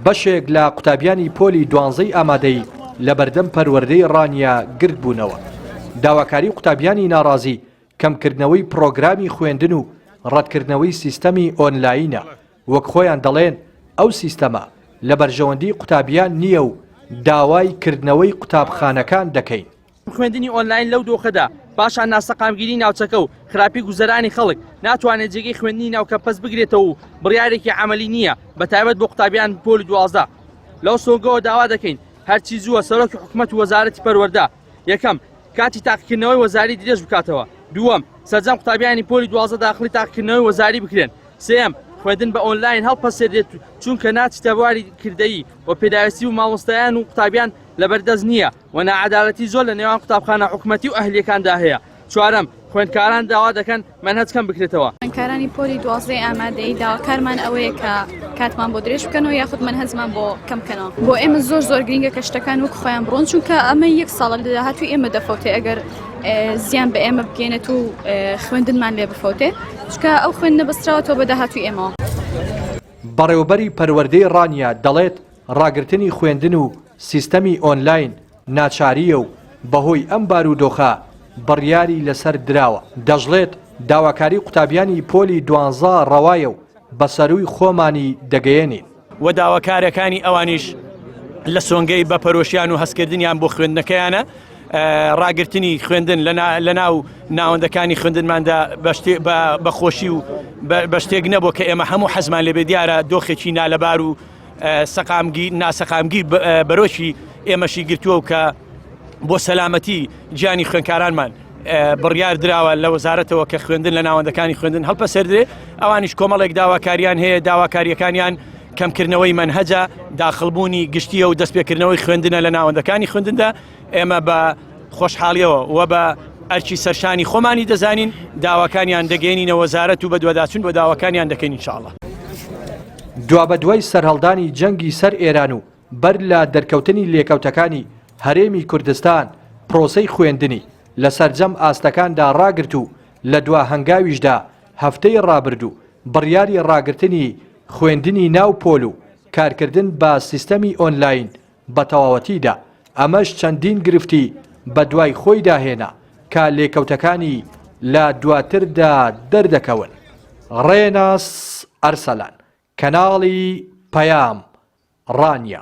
بەشێک لە قوتابیانی پۆلی دوانزەی ئامادەیی لە بەردەم پەروەردەی ڕانیە گردبوونەوە. داواکاری قوتابیانی ناڕازی کەمکردنەوەی پڕۆگرامی خوێندن و ڕەتکردنەوەی سیستەمی ئۆنلاینە، وەک خۆیان دەڵێن ئەو سیستەمە لە بەرژەوەندی قوتابیان نییە و داوای کردنەوەی قوتابخانەکان دەکەین. خوێندنی ئۆنلاین لەو دۆخەدا، پاشان ناسەقامگیری ناوچەکە و خراپی گوزەرانی خەڵک، ناتوانێت جێگەی خوێندنی ناو کەمپەس بگرێتەوە و بڕیارێکی عەمەلی نییە، بەتایبەت بۆ قوتابیان پۆلی 12. لەو سۆنگەوە داوا دەکەین هەرچی زووە سەرۆکی حکومەت و وەزارەتی پەروەردە، یەکەم، کاتی تاقیکردنەوەی وەزاری درێژ بکاتەوە، دووەم، سەرجەم قوتابیانی پۆلی 12 داخڵی تاقیکردنەوەی وەزاری بکرێن، سێیەم، خوێندن بە ئۆنلاین هەڵپەسێردرێت چونکە ناچیتە بواری کردەیی و پێداویستی و مامۆستایان و قوتابیان لەبەردەست نییە و ناعەدالەتی زۆر لە نێوان قوتابخانە حکومەتی و ئەهلییەکاندا هەیە. چوارەم، خوێندکاران داوا دەکەن مەنهەج کەم بکرێتەوە. خوێندکارانی پۆلی دوازدەی ئامادەیی داواکارمان ئەوەیە کە کاتمان بۆ درێژ بکەنەوە یاخود مەنهەجمان بۆ کەم بکەنەوە. بۆ ئێمە زۆر زۆر گرینگە کە شتەکان وەک خۆیان بڕۆن چونکە ئەمە یەک ساڵە لە داهاتووی ئێمە دەفەوتێ ئەگەر زیان بە ئێمە بگەێنێت و خوێندنمان لێ بفەوتێ چونکە ئەو خوێندنە بەستراوەتەوە بە داهاتووی ئێمەوە. بەڕێوەبەری پەروەردەی ڕانیە دەڵێت، ڕاگرتنی خوێندن و سیستەمی ئۆنلاین ناچارییە و بەهۆی ئەم بارودۆخە بڕیاری لەسەر دراوە. دەشڵێت، داواکاری قوتابیانی پۆلی دوانزە ڕەوایە و بە سەرووی خۆمانی دەگەیەنین. و داواکارەکانی ئەوانیش لە سۆنگەی بە پەرۆشیان و هەستکردنیان بۆ خوێندنەکەیانە ڕاگرتنی خوێندن لە ناو ناوەندەکانی خوێندنماندا بە خۆشی و بە شتێک نەبوو کە ئێمە هەموو حەزمان لێبێ دیارە دۆخێکی نالەبار و سەقامگیر ناسەقامگیر بەرۆکی ئێمەشی گرتووە و کە بۆ سەلامەتی گیانی خوێندکارانمان بڕیار دراوە لە وەزارەتەوە کە خوێندن لە ناوەندەکانی خوێندن هەڵپەسێردرێ ئەوانیش کۆمەڵێک داواکاریان هەیە داواکاریەکانیان کەمکردنەوەی مەنهەجە داخڵبوونی گشتیە و دەستپێکردنەوەی خوێندنە لە ناوەندەکانی خوێندندا ئێمە بە خۆشحاڵیەوە و بە ئەرکی سەرشانی خۆمانی دەزانین داواکانیان دەگەێنینە وەزارەت و بەدواداچون بۆ داواکانیان دەکەین ان شاء الله. دوابەدوای سەرهەڵدانی جەنگی سەر ئێران و بەر لە دەرکەوتنی لێکەوتەکانی، هەرێمی کوردستان پرۆسەی خوێندنی لە سەرجەم ئاستەکاندا ڕاگرت و لە دوا هەنگاویشدا هەفتەی ڕابردوو بڕیاری ڕاگرتنی خوێندنی ناو پۆل و کارکردن بە سیستەمی ئۆنلاین بە تەواوەتی دا، ئەمەش چەندین گرفتی بەدوای خۆیدا هێنا کە لێکەوتەکانی لە دواتردا دەردەکەون. ڕێناس ئەرسەلان، کەناڵی پەیام، ڕانیە.